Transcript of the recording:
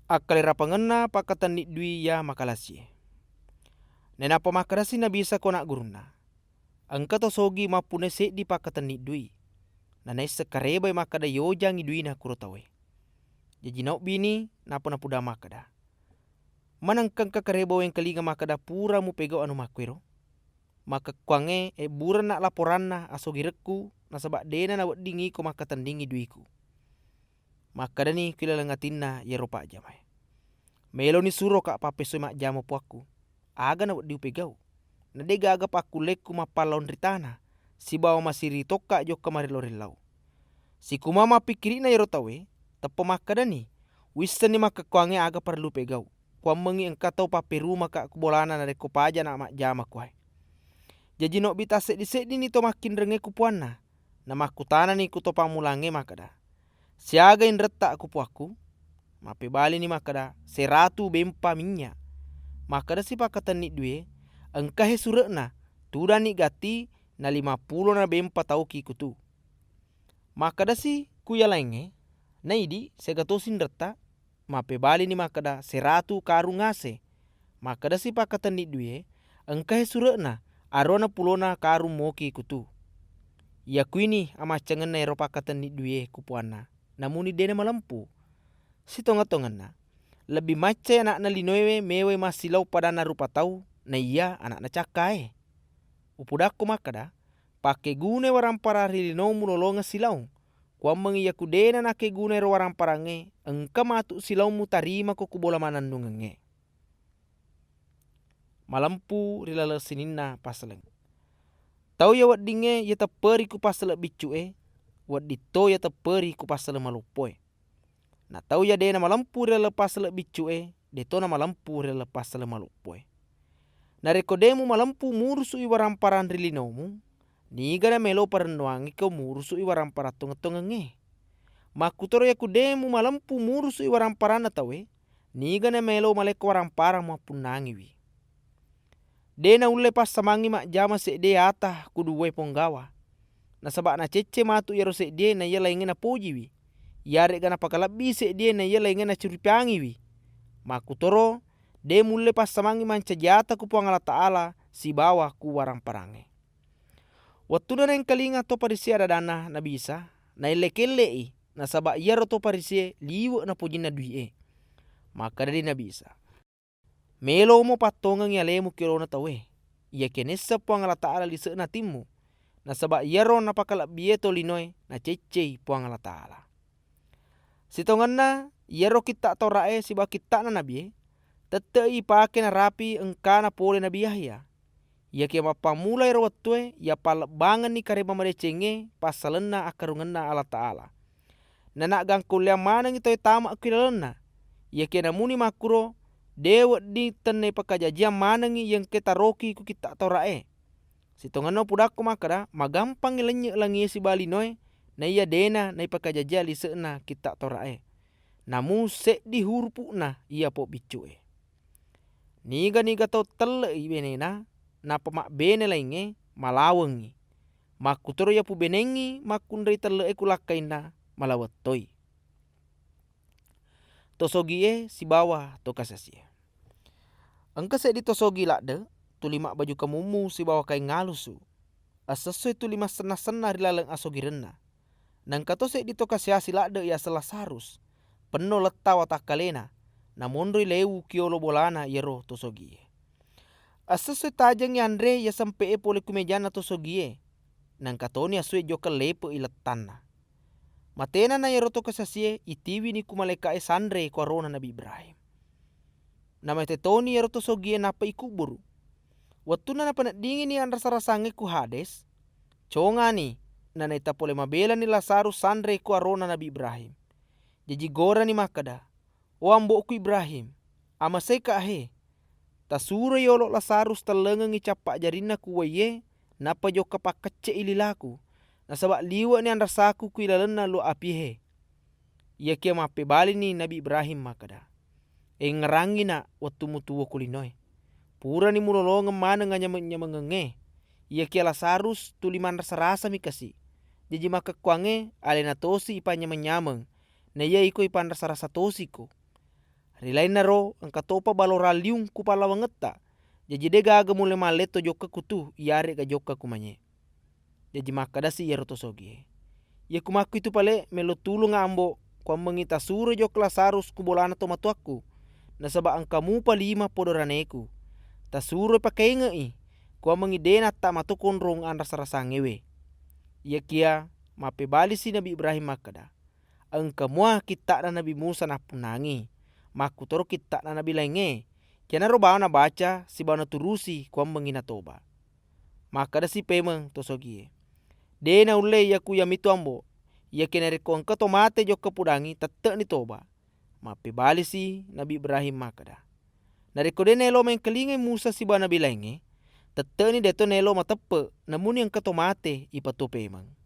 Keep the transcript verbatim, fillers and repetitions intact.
Akkalerapangenna pakkatenni dui iya makalasié. Nainappa makkedasi Nabi Isa ko ana' gurunna, "Engka to sogi mappunai séddi pakkatenni dui, nanaisseng karébai makkeda yojangngi duina kuro tauwé. Jaji naobbini nappa napudang makkeda, 'Manengka engka karéba wéngkalinga makkeda pura mupégau anu makkuéro? Makkekkuwangngé ébburenna laporanna asogirekku nasaba dé'na naweddingngi iko makkatenningngi duiku.'" Makkedani ku ilaleng atinna iyaro pajjamaé, "Méloni suroka pappésoi majjama puakku, aga nawedding upégau? Na dé' gaga pakkullékku mappallaong ri tana, sibawa masiri tokka jokka maréllau-réllau." Sikumua mappikkiri'na iyaro tauwé, teppa makkedani, "Uwissenni makkekkuwangngé aga parellu upégau. Kuwammengngi engka tau pappérumaka ku bolana narékko pajana majjama kuwaé." Jaji naobbi tasséddi-séddini to makkinrengngé ku puwanna. Namakkutanani ku to pammulangngé makkeda, "Siaga inretta ku puakku?" Mappébalini makkeda, "Sératu bémpa minnya'." Makkedasi pakkatenni duié, "Engkahé sure'na, tudanni gatti na lima pulona bémpa tauki kutu." Makkedasi ku iya laingngé, "Na idi' siaga tosi inretta?" Mappébalini makkeda, "Sératu karung asé." Makkedasi pakkatenni duié, "Engkahé sure'na, aruwana pulona karung moki kutu." Iyakuini amaccangenna éro pakkatenni duié ku puwanna, namuni dé' namalempu. Sitonga-tongenna, lebbi maccai ana'na linoéwé méwai massilaong padanna rupa tau, naiya ana'na cakkaé. Upudakko makkeda, pakkégunai waramparang ri linomu lolongeng silaong. Kuwammengngi iyaku dé'na nakkégunai ro waramparangngé, engka matu silaong mutarimako ku bola mannennungengngé. Malempu ri laleng sininna passaleng. Tau iya weddingngé iya tepperi ku passaleng biccu'é, wedding to iya tepperi ku passaleng maloppoé. Na tau iya dé' namalempu ri laleng passaleng biccu'é, dé'to namalempu ri laleng passaleng maloppoé. Narékko dé' mumalempu murusu'i waramparang ri linomu, niga namélo parennuwangngiko murusu'i waramparang tongeng-tongengngé? Makkutoro iyaku dé' mumalempu murusu'i waramparanna tauwé, niga namélo malékko waramparang muappunnangiwi? Dé' naullé passamangngi majjama séddié ata ku duwaé ponggawa, nasaba nacéccé matu iyaro séddié naiya laingngé napojiwi, iyaré'ga napakalebbi séddié naiya laingngé nacuripangiwi. Makkutoro dé' mullé passamangngi mancaji ata ku Puang Allataala sibawa ku waramparangngé. Wettunna naéngkalinga to Farisié ada-adanna Nabi Isa, naéllé-kellé'i, nasaba iyaro to Farisié liwe' napojinna dui'é. Makkedani Nabi Isa, "Mélomo pattongengngi alému ki olona tauwé, iyakiya naisseng Puang Allataala lise'na atimmu, nasaba iyaro napakalebbié tolinoé nacéccéi Puang Allataala." Sitongenna, iyaro Kitta' Taura'é sibawa kitta'na nabié tette'i ipaké narapi engkana polé Nabi Yahya. Iyakiya mappammula éro wettué, iyappallebbangenni Karéba Madécéngngé passalenna akkarungenna Allataala. Nanaggangkulléang manengngi tauwé tama ku ilalenna. Iyakiya namuni makkuro, dé' wedding tennaipakajajiang manengngi iya engkaé taroki ku Kitta' Taura'é. Sitongenna upudakko makkeda, magampangngi lennye' langié sibawa linoé, naiya dé'na naipakajajiang lise'na Kitta' Taura'é. Namu séddi hurupu'na iya pobiccu'é. Niga-niga tau telle'i bénéna, nappa mabbéné laingngé, malawengngi. Makkutoro iya pubénéngngi makkunrai telle'é ku lakkainna, malaweng toi. To sogié sibawa to kasasié. Engka séddi to sogi ladde', tuli mabbaju kamummu sibawa kaing alusu. Assessoi tuli massenna-senna ri laleng asogirenna. Naengka to séddi to kasiasi ladde' yaseng Lazarus, penno letta watakkaléna, namonroi léwu ki yolo bolana iyaro to sogié. Assessoi tajengngi anré iya sempe'é polé ku méjanna to sogié, naengka toni assué jokka lépe'i lettanna. Maténana iyaro to kasasié, itiwini ku malaéka'é sanré ku arona Nabi Ibrahim. Namaté toni iyaro to sogié nappa ikubburu. Wettunna napaneddingini anrasa-rasangngé ku Hades, congani, nanaita polé mabélani Lazarus sanré ku arona Nabi Ibrahim. Jaji gorani makkeda, "O ambo'ku Ibrahim, amaséka hé. Tasuro yolo Lazarus tellengengngi cappa jarinna ku uwaié, nappa jokka pakkecce'i lilaku, nasaba liwe'ni anrasaku ku ilalenna luwa apié hé." Iyakiya mappébalini Nabi Ibrahim makkeda, "Éngngerangngi, Na', wettummu tuwo ku linoé. Purani mulolongeng maneng anyameng-nyamengengngé. Iyakiya Lazarus tuli manrasa-rasami kasi. Jaji makkekkuwangngé aléna tosi ipanyameng-nyameng, naiya iko ipanrasa-rasa tosiko." Ri lainnaro engka topa balorang liung ku pallawangetta, jaji de' gaga mulle malletto jokka kutu iyare'ga jokka kumanye." Jaji makkedasi iyaro to sogie, "Iya ku makkuitu pale, mello tulungnga ambo, kuammengngi tasuroi jokka Lazarus ku bolana tomatoakku, nasaba engka mupa lima podo raneku. Tasuroi pakainge'i, kuammengngi de' natta mato konrong anrasa-rasangngewe." Iyakiya mappebalisi Nabi Ibrahim makkeda, "Engka mua kitta'na Nabi Musa nappunnangi, makkutoro kitta'na nabi laingnge, kianaro bawa nabaca sibawa naturusi kuammengngi natoba." Makkedasi pemeng to sogie, "De' naulle iyaku iyamitu ambo, iyakiya narekko engka to mate jokka pudangngi, tette'ni toba." Mappebalisi Nabi Ibrahim makkeda, "Narekko de' naelo mengkalingai Musa sibawa nabi laingnge, tette'ni de'to naelo mateppe', namuni engka to mate ipatuo pemeng."